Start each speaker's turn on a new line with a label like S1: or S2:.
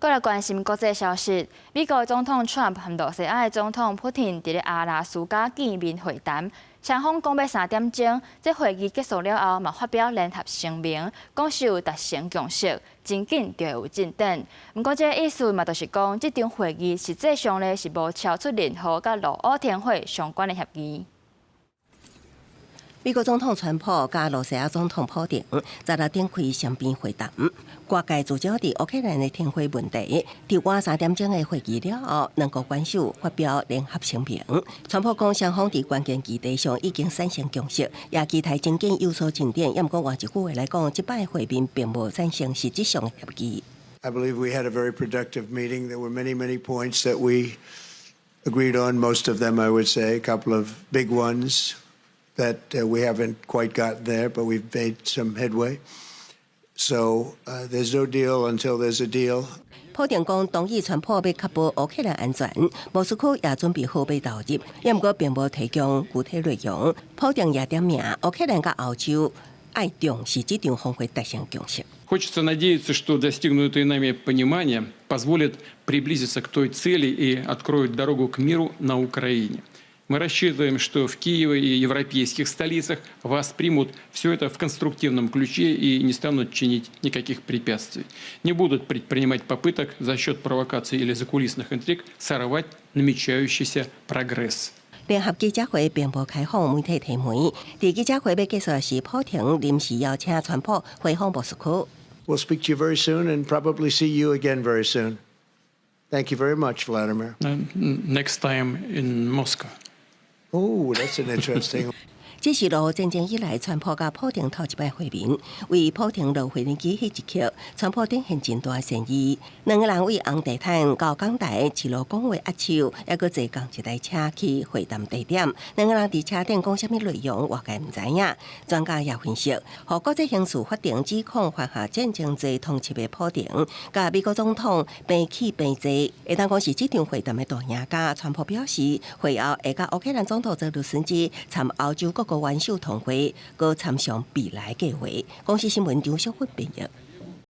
S1: 閣來關心國際消息，美國總統川普和露西亞的總統普廷佇咧阿拉斯加見面會談，雙方講欲3點鐘。這會議結束了後，嘛發表聯合聲明，講是有達成共識，真緊就會有進展。毋過這个意思嘛，就是講這場會議實際上咧是無敲出任何佮俄烏停火相關的協議。
S2: 美國總統川普佮露西亞總統普廷十六展開雙邊會談，外界聚焦佇烏克蘭的停火問題。佇晚3點鐘的會議了後，兩國元首發表聯合聲明。川普講雙方佇關鍵議題上已經產生共識，也期待真緊有所進展。毋過換一句話來講，這擺會面並無產生實質上的協議。
S3: I believe we had a very productive meeting. There were many, many points that we agreed on. Most of them, I would say, a couple of big ones that we haven't quite gotten there, but we've made some headway. So there's no deal until there's a deal.
S2: 普廷講同意川普欲確保烏克蘭安全，莫斯科也準備好欲投入，毋過並無提供具體內容。普廷也點名烏克蘭佮歐洲愛重視這場峰會達成共識。
S4: Хочется надеяться, что достигнутое нами понимание позволит приблизиться к той цели и откроет дорогу к миру на Украине. Мы рассчитываем, что в Киеве и европейских столицах воспримут все это в конструктивном ключе и не станут чинить никаких препятствий. Не будут предпринимать попыток за счет провокаций или закулисных интриг сорвать намечающийся прогресс.
S2: 聯合記者會並無開放媒體提問。佇記者會欲結束時，普廷臨時邀請川普回訪莫斯科。
S3: We'll speak to you very soon and probably see you again very soon. Thank you very much, Vladimir.
S4: Next time in Moscow.
S3: Oh, that's an interesting.
S2: 這是俄烏戰爭以來，川普佮普廷頭一擺會面。為普廷落飛機彼一刻，川普展現真大善意。兩个人為紅地毯到講台一路講話握手，猶閣坐仝一台車去會談地點。兩个人佇車頂講啥物內容，外界毋知影。專家也分析，予國際刑事法庭指控犯下戰爭罪通緝的普廷，佮美國總統平起平坐，會當講是這場會談的大贏家。川普表示，會後會佮烏克蘭總統澤倫斯基參歐洲各國元首通會，閣參詳未來計劃。公視新聞張淑芬編譯。